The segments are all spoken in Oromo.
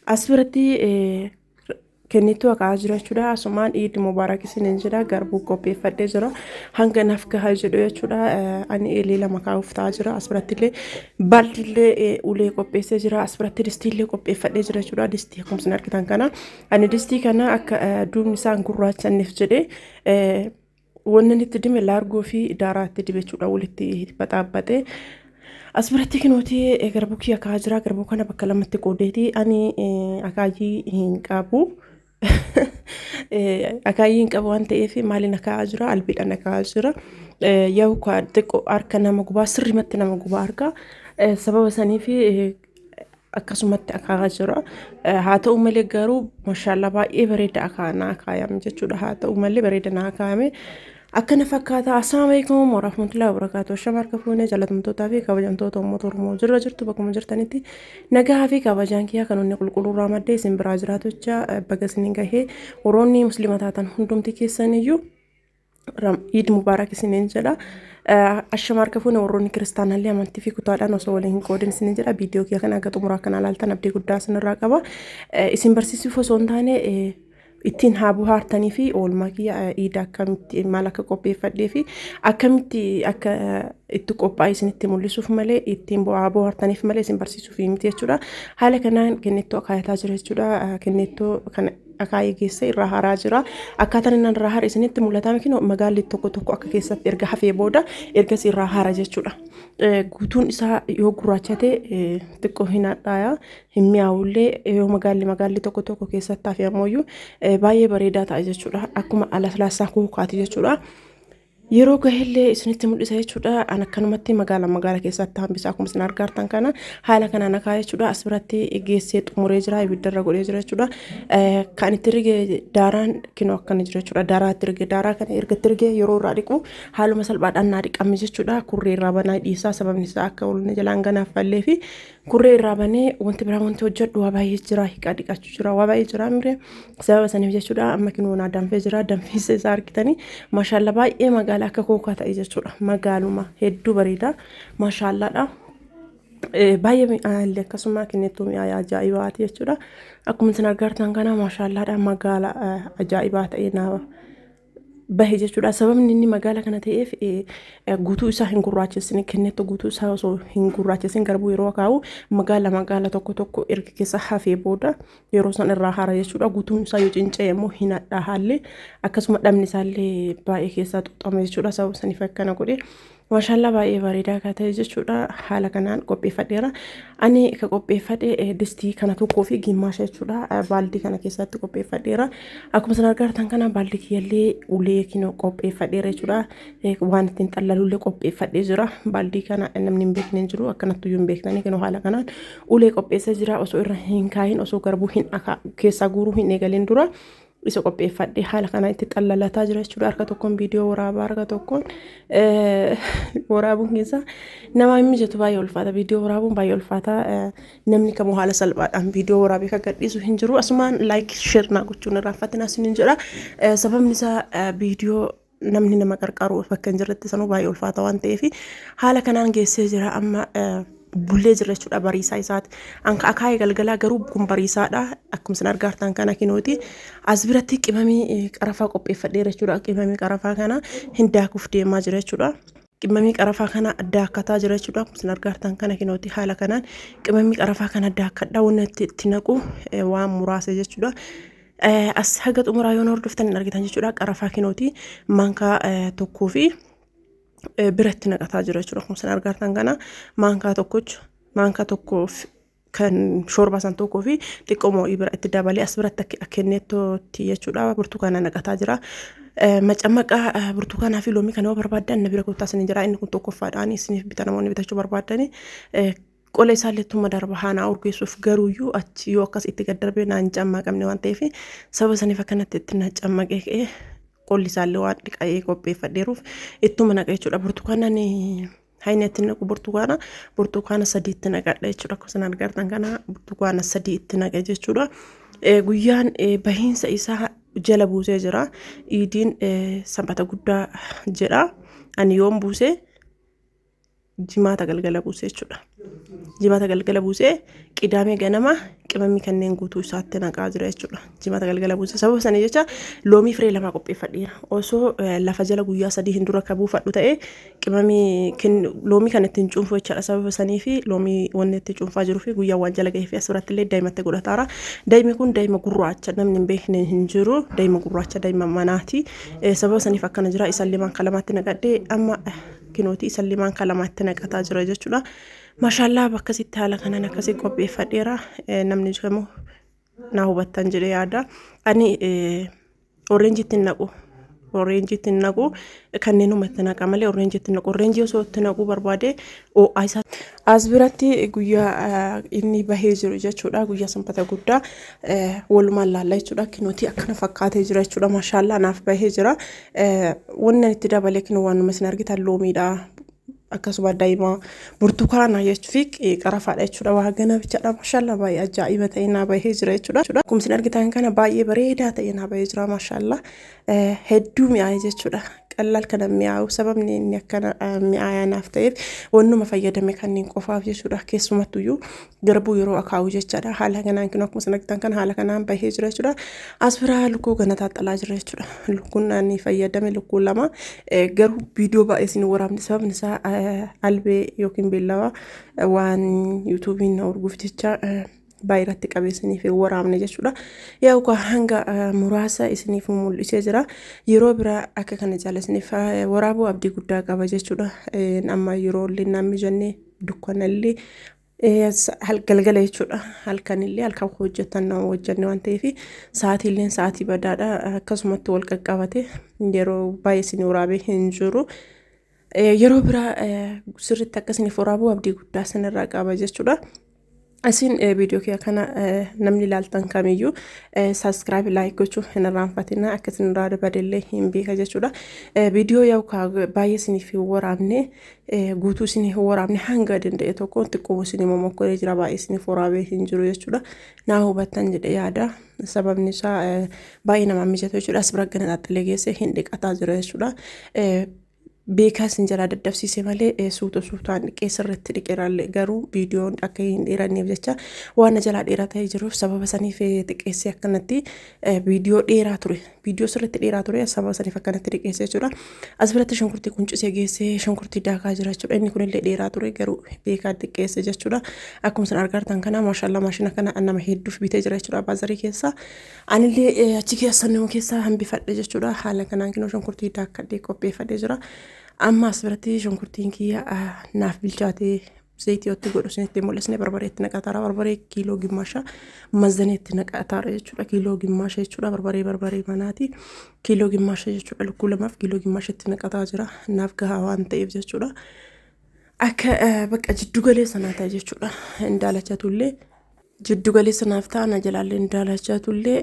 As biratti kennittuu akaa'aa jira jechuudha. Asumaan Iid Mubaarak isiniin jedha. Garbuu qopheeffadhee jira. Hanga naaf gahaa jedhu jechuudha. Ani eelee lama kaa'uuf ta'aa jira. As biratti illee baaldiillee ulee qopheessee jira. As biratti distiillee qopheeffadhee jira jechuudha. Distii akkuma isin argitan kana. Ani distii kana akka duubni isaan gurraachanneef jedhee Wanni inni itti dime laargoo fi daaraa itti dibe jechuudha walitti baxaabbate. As biratti kinooti garbuu kiyya kaa'aa jira. Garbuu kana bakka lamatti qoodeeti. Ani akaayii hin qabu. Akaayii hin qabu waan ta'eef maaliin akaa'aa jira? Albeedhaan akaa'aa jira. Yaa'u xiqqoo harka nama gubaa sirrimatti nama gubaa harka. Sababa saniif akkasumatti akaa'aa jira. Haa ta'u malee garuu mashaallaa baay'ee bareeda akaa'aa akaayame jechuudha. Haa ta'u malee bareeda naa akaayame. Akkana fakkaata. Assalaamu alaikum warahmatullahi wabarakatuh. Shama harka fuunee jaalatamtootaa fi kabajamtoota uummata Oromoo jirra jirtu bakkuma jirtanitti nagaa fi kabajaan kiyyaa kan onni qulqulluu irraa maddee isin biraa jiraatu jecha baga isiniin gahee warroonni muslima taatan hundumti keessaniyyuu Iid Mubaarak isiniin jedha. Ashama harka fuune warroonni kiristaanallee amantii fi kutaadhaan osoo waliin hin qoodin isiniin jedha. Viidiyoo kiyya kana akka xumuraa kana ilaaltan abdii guddaa isinirraa qaba. Isin barsiisuuf osoo hin taane ittiin haa bohaartanii fi oolmaa kiyya iida akkamitti maal akka qopheeffadhee fi akkamitti akka itti qophaa'e isinitti mul'isuuf malee ittiin haa bohaartaniif malee isin barsiisuuf miti jechuudha. Haala kanaan kennettoo akaayataa jira jechuudha. Kennettoo kana akaayii geesse irraa haraa jira. Akkaataan inni irraa hare isinitti mul'ata miti magaalli tokko tokko akka keessatti erga hafee booda ergas irraa hara jechuudha. Guutuun isaa yoo gurraachate xiqqoo hin hadhaaya hin mi'aawullee yoo magaalli magaalli tokko tokko keessatti hafe ammoo baay'ee bareedaa ta'a jechuudha. Akkuma alaslaassaa kookaati jechuudha. Yeroo gahellee isinitti mul'isa jechuudha. An akkanumatti magaala magaala keessatti hambisa akkuma isin argaartan kana haala kanaan akaa jechuudha. As biratti geessee xumuree jira ibiddarra godhee jira jechuudha. Kan itti rige daaraan kinoo akkana jira jechuudha. Daaraa itti rige daaraa kana erga itti rige yeroo irraa dhiqu haaluma salphaadhaan naa dhiqame jechuudha. Kurree irraa banaa dhiisaa sababni isaa akka wal jalaan ganaaf fallee fi Kurree irraa banee wanti biraa wanti hojjedhu waa baay'ee jira hiikaa dhiqachuu jira waa baay'ee jira mire sababa saniif jechuudha amma kinoo naa danfee jira danfiinsa isaa argitanii maashaalla baay'ee magaala akka kookaa ta'e jechuudha magaaluma hedduu bareeda maashaallaadha. Baay'ee mi'aayillee akkasuma kinnittuu mi'aaya ajaa'ibaati jechuudha akkuma isin argartan kana maashaallaadha magaala ajaa'ibaa ta'e naa bahe jechuudha. Sababni inni magaala kana ta'eef guutuu isaa hin gurraachessin kennettu guutuu isaa osoo hin gurraachessin garbuu yeroo kaa'u magaala magaala tokko tokko erga keessa hafee booda yeroo san irraa hara jechuudha. Guutuun isaa yoo cinca'e immoo hin hadhaa haalli akkasuma dhabni isaallee baay'ee keessaa xuxxama jechuudha. Sababa saniif akkana godhe. Maashaallaa baay'ee bareedaa akka ta'e jechuudha. Haala kanaan qopheeffadheera. Ani ka qopheeffadhe distii kana tokkoo fi gimmaasha jechuudha. Baaldii kana keessatti qopheeffadheera. Akkuma isin argartan kana baaldii kiyyallee ulee kinoo qopheeffadheera jechuudha. Waan ittiin xallalullee qopheeffadhee jira. Baaldii kana namni hin beekne hin jiru. Akkanattu iyyuu hin beektanii kinoo haala kanaan ulee qopheessee jira. Osoo irra hin kaahin osoo garbuu hin keessaa guuruu hin eegalin dura isa qopheeffadhe haala kanaan itti xallalataa jira jechuudha. Harka tokkoon viidiyoo waraabaa harka tokkoon waraabuun keessa nama hin mijatu baay'ee ulfaata. Viidiyoo waraabuun baay'ee ulfaata. Namni kamuu haala salphaadhaan viidiyoo waraabee kan gadhiisu hin jiru. Asumaan laayik sheer naa gochuun irraanfatinaa isiniin jedha. Sababni isaa viidiyoo namni nama qarqaaru bakka hin jirretti sanuu baay'ee ulfaata waan ta'eef haala kanaan geessee jira amma bullee jira jechuudha bariisaa isaati. Anka akaayee galgalaa garuu kun bariisaadha akkuma isin argaartan kana kinooti. As biratti qimamii qarafaa qopheeffadheera jechuudha qimamii qarafaa kana hin daakuuf deemaa jira jechuudha. Qimamii qarafaa kana daakkataa jira jechuudha akkuma isin argaartan kana kinooti haala kanaan qimamii qarafaa kana daakkadha wanni itti naqu waan muraasa jechuudha. As haga xumuraa yoon hordoftan hin argitan jechuudha. Qarafaa kinooti maankaa tokkoo fi biratti naqataa jira jechuudha. Akkuma isin argartan kana maankaa tokkocha maankaa tokkoo kan shoorbaa san tokkoo fi xiqqoo moo'ii bira itti dabalee as biratti akka kennettootti jechuudha. Burtukaana naqataa jira. Macamaqa burtukaanaa fi loomii kana yoo barbaaddan na bira kottaa isin jira. Inni kun tokkoffaadhaan isiniif bita namoonni bitachuu barbaaddani. Qola isaallee ittuma darba haa naa urgeessuuf garuuyyuu achi yoo akkas itti gad darbee naan cammaqamne waan ta'eef sababa saniif akkanatti itti na cammaqee ka'ee qolli isaallee waan dhiqa'ee qopheeffadheeruuf ittuma naqa jechuudha. Burtukaanaan hayni itti naqu burtukaana burtukaana sadii itti naqadha jechuudha. Akkuma isin argartan kana burtukaana sadii itti naqe jechuudha. Guyyaan bahiinsa isaa jala buusee jira. Iidiin sanbata guddaa jedha. Ani yoon buuse Jimaata galgala buuse jechuudha. Jimaata galgala buusee Qidaamee ganama qimamii kanneen guutuu isaatti naqaa jira jechuudha. Jimaata galgala buuse sababa sanii jecha loomii firee lamaa qopheeffadheera. Osoo lafa jala guyyaa 3 hin dura ka buufadhu ta'e qimamii loomii kan ittiin cuunfu jechaadha. Sababa sanii fi loomii wanni itti cuunfaa jiruu fi guyyaa waan jala gahee fi as biratti illee daa'imatti godhataara. Daa'imni kun daa'ima gurraacha namni hin beekne hin jiru. Daa'ima gurraacha daa'ima manaati. Sababa saniif akkana jira. Isallee maankaa lamaatti naqadhee amma kinooti isallee maankaa lamaatti naqataa jira jechuudha. Mashallah akkasitti haala kanaan akkasii qopheeffadheera. Namni kamuu na hubattan jedhee yaada. Ani orreenjiitti hin naqu. Orreenjiitti hin naqu. Kanneenuma itti naqa malee orreenjiitti hin naqu. Orreenjii osoo itti naquu barbaade ho'aa isaa. As biratti guyyaa inni bahee jiru jechuudha. Guyyaa sanbata guddaa walumaan laalla jechuudha. Kinootii akkana fakkaatee jira jechuudha. Mashallah naaf bahee jira. Wanni itti dabalee kinoo waanuma isin argitan loomiidha. Akkasuma daa'ima burtukaana jechuu fi qarafaadha jechuudha. Waa gana bichaadha. Mashallah baay'ee ajaa'iba ta'e naa bahee jira jechuudha. Akkuma isin argitan kana baay'ee bareedaa ta'e naa bahee jira mashallah. Hedduu mi'aaye jechuudha. Qallaal kana mi'aawu sababni inni akkana mi'aayaa naaf ta'eef wannuma fayyadame kanneen qofaaf jechuudha. Keessumattuyyuu garbuu yeroo akaa'u jechaadha. Haala kanaan kun akkuma isin argitan kana haala kanaan bahee jira jechuudha. As biraa lukkuu gana taaxalaa jira jechuudha. Lukkuun ani fayyadame lukkuu lama garuu viidiyoo baay'ee isin waraabne sababni isaa albee yookiin beellawaa waan yuutuubiin na urguuf jecha baay'ee irratti qabee isiniif hin waraabne jechuudha. Yaa ukaa hanga muraasa isiniif mul'isee jira. Yeroo biraa akka kana jaala isiniif waraabuu abdii guddaa qaba jechuudha. Amma yeroo illee naan mijannee dukkanallee galgala jechuudha. Halkanillee halkan hojjetan nama hojjenne waan ta'eef sa'aatiilleen sa'aatii badaadha. Akkasumatti wal qaqqabate yeroo baay'ee isin waraabee hin jiru. Yeroo biraa sirriitti akka isiniif waraabuu abdii guddaa isinirraa qaba jechuudha. Isin viidiyoo kiyya kana namni ilaaltan kamiyyuu sabiskiraayib laayik gochuu hin irraanfatina akka isin irraa badellee hin beeka jechuudha. Viidiyoo yaa'u baay'ee isiniif hin waraabne guutuu isiniif hin waraabne hanga danda'e tokko xiqqoo isin momokkoree jira baay'ee isiniif waraabee hin jiru jechuudha. Naa hubattan jedhe yaada. Sababni isaa baay'ee namaa mijatu jechuudha. As bira gana xaxxilee geesse hin dhiqataa jira jechuudha. Beekaa isin jalaa daddafsiise malee suuta suutaan dhiqee sirriitti dhiqeeraallee garuu viidiyoon akka hin dheeranneef jecha waan na jalaa dheeraa ta'ee jiruuf sababa saniif xiqqeessee akkanatti viidiyoo dheeraa ture viidiyoo sirriitti dheeraa ture sababa saniif akkanatti dhiqeessee jechuudha. As biratti shunkurtii quncisee geessee shunkurtii daakaa jira jechuudha. Inni kunillee dheeraa ture garuu beekaa xiqqeesse jechuudha. Akkuma isin argaa jirtan kana maashaallah maashina kana nama hedduuf bitee jira jechuudha baazarii keessa. Anillee achi keessa nama keessaa hambifadhe jechuudha. Haala kanaan kinoo shunkurtii daakkadhee qopheeffadhee jira. Amma as biratti shunkurtiin kiyya naaf bilchaatee zayitii itti godhu isinitti mul'isne barbaree itti naqataara. Barbaree kiiloo gimmaasha mazanee itti naqataara jechuudha. Kiiloo gimmaasha jechuudha. Barbaree barbaree manaati. Kiiloo gimmaasha jechuudha. Lukkuu lamaaf kiiloo gimmaasha itti naqataa jira. Naaf gahaa waan ta'eef jechuudha. Akka bakka jiddu galeessa naa ta'a jechuudha. Indaalachatullee jiddu galeessa naaf ta'a na jalaallee indaalachatullee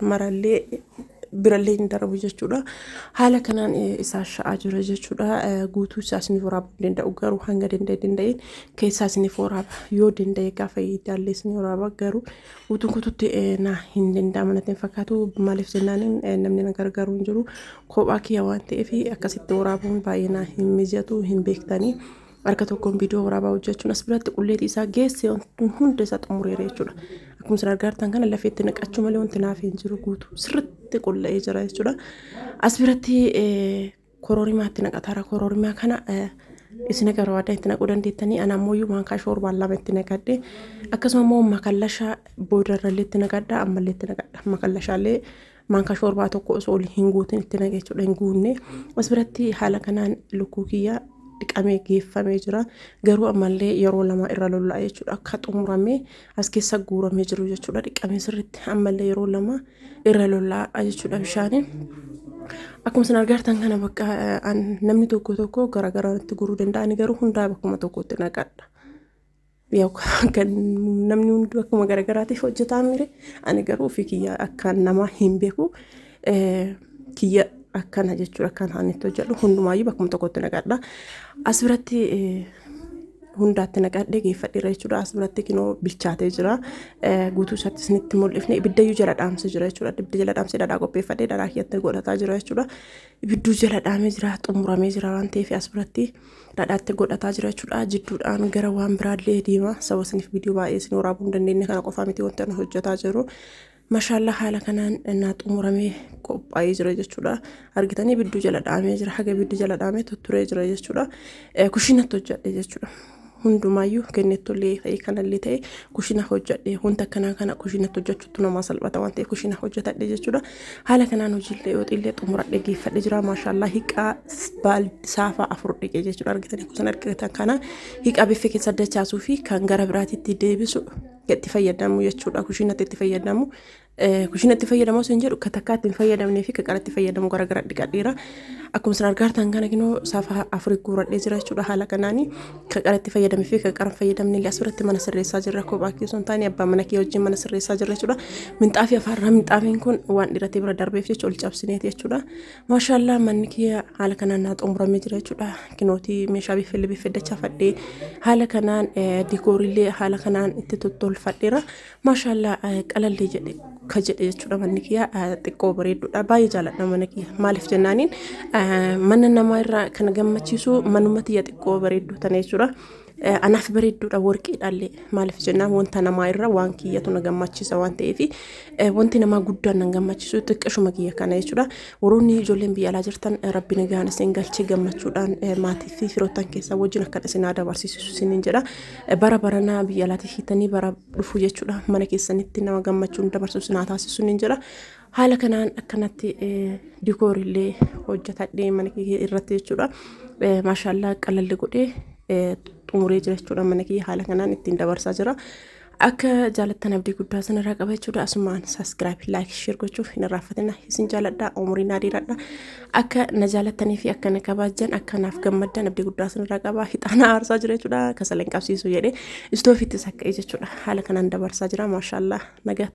marallee birallee hin darbu jechuudha. Haala kanaan isaa sha'aa jira jechuudha. Guutuu isaa isiniif waraabuu hin danda'u garuu hanga danda'e danda'een keessaa isiniif waraaba. Yoo danda'e gaafa idaallee isinii waraaba garuu guutuun guutuutti na hin danda'amu natti hin fakkaatu. Maaliif jennaan namni na gargaaru hin jiru. Kophaa kiyya waan ta'eef akkasitti waraabuun baay'ee na hin mijatu hin beektanii. Harka tokkoon viidiyoo waraabaa hojjechuun as biratti qulleetii isaa geesse hunda isaa xumureera jechuudha. Akkuma isin argaa jirtan kana lafeetti naqachuu malee wanti naaf hin jiru guutuu sirriitti qulla'ee jira jechuudha. As biratti kororimaatti naqataara. Kororimaa kana isin akka barbaadan itti naquu dandeettanii ana ammoo maankaa shoorbaan lama itti naqadhe akkasuma immoo makallashaa boodarrallee itti naqadha ammallee itti naqadha makallashaallee maankaa shoorbaa tokko osoo ol hin guutin itti naqe jechuudha hin guunne. As biratti haala kanaan lukkuu kiyya dhiqamee geeffamee jira. Garuu ammallee yeroo lama irra lolla'a jechuudha. Akka xumuramee as keessa guuramee jiru jechuudha. Dhiqamee sirriitti ammallee yeroo lama irra lolla'a jechuudha bishaaniin. Akkuma isin argaa jirtan kana bakka namni tokko tokko garaagaraa guuruu danda'a. Ani garuu hundaa bakkuma tokkotti naqadha. Kan namni hunduu akkuma garagaraatiif hojjetaa mire ani garuu ofii kiyya akkaan namaa hin beeku kiyya akkana jechuudha akkaan ani itti hojjedhu hundumaayyuu bakkuma tokkotti naqadha. As biratti hundaatti naqadhee geeffadheera jechuudha. As biratti kinoo bilchaatee jira. Guutuu isaatti isinitti mul'ifne ibiddayyuu jala dhaamsee jira jechuudha. Ibidda jala dhaamsee dhadhaa qopheeffadhee dhadhaa kiyyatti godhataa jira jechuudha. Ibidduu jala dhaamee jira xumuramee jira waan ta'eef as biratti dhadhaatti godhataa jira jechuudha. Jidduudhaan gara waan biraallee deema. Saba isiniif viidiyoo baay'ee isin waraabuu hin dandeenye kana qofaa miti wanti ani hojjetaa jiru. Mashaallaa haala kanaan naa xumuramee qophaa'ee jira jechuudha. Argitanii ibidduu jala dhaamee jira. Haga ibiddi jala dhaamee tutturee jira jechuudha. Kushiinatti hojjedhe jechuudha. Hundumaayyuu kennettollee ta'e kanallee ta'e kushina hojjedhe wanta akkanaa kana kushinatti hojjechuutu namaa salphata waan ta'eef kushina hojjetadhe jechuudha. Haala kanaan hojiillee hoxiillee xumuradhe geeffadhe jira. Maashaallaa hiqaa saafaa afur dhiqe jechuudha. Argitanii kusan argitan kana hiqaa biffee keessa dachaasuu fi kan gara biraatitti deebisu itti fayyadamu jechuudha. Kushinatti itti fayyadamu. Kushinatti fayyadamu osoo hin jedhu ka takkaa itti hin fayyadamnee fi ka qaratti fayyadamu gara gara dhiqadheera. Akkuma isin argaartan kana kinoo saafaa afurii guuradhee jira jechuudha haala kanaani. Ka qaratti fayyadamee fi ka qara hin fayyadamne illee asirratti mana sirreessaa jirra. Kophaa kee osoo hin taane abbaa mana kee wajjin mana sirreessaa jirra jechuudha. Minxaafii afaarraa minxaafiin kun waan dhiratee bira darbeef jecha ol cabsineeti jechuudha. Maashaallaa manni kiyya haala kanaan naa xumuramee jira jechuudha. Kinootii meeshaa biffillee biffee dachaafadhee haala kanaan dikoorillee haala kanaan itti tottolfadheera. Maashaallaa qalallee jedhe ka jedhe jechuudha manni kiyya xiqqoo bareedduudha. Baay'ee jaaladha mana kiyya. Maaliif jennaaniin mana namaa irraa kan gammachiisu manuma tiyya xiqqoo bareedduu tana jechuudha. Anaaf bareedduudha warqiidhaallee maaliif jennaan wanta namaa irra waan kiyyatu na gammachiisa waan ta'eef wanti namaa guddaan na gammachiisu xiqqishuma kiyya kana jechuudha. Warroonni ijoolleen biyya alaa jirtan rabbi nagaan isin galchee gammachuudhaan maatii fi firoottan keessaa wajjin akkan isin haa dabarsiisu isiniin jedha. Bara baranaa biyya alaatti hiitanii bara dhufu jechuudha mana keessanitti nama gammachuun dabarsu isin haa taasisu isiniin jedha. Haala kanaan akkanatti dikoorillee hojjetadhee mana kiyya irratti jechuudha. Maashaallaa qalalli godhee xumuree jira jechuudha mana kiyya haala kanaan ittiin dabarsaa jira. Akka jaalattan abdii guddaa isinirraa qaba jechuudha. Asumaan subscribe, like, share gochuuf hin irraanfatina. Isin jaaladha, umurii naa dheeradha. Akka na jaalattanii fi akka na kabajjan, akka naaf gammaddan abdii guddaa isinirraa qaba. Hixaana aarsaa jira jechuudha. Kasala hin qabsiisu jedhee istoofittis akka jechuudha. Haala kanaan dabarsaa jira. Maashaallaa nagaa.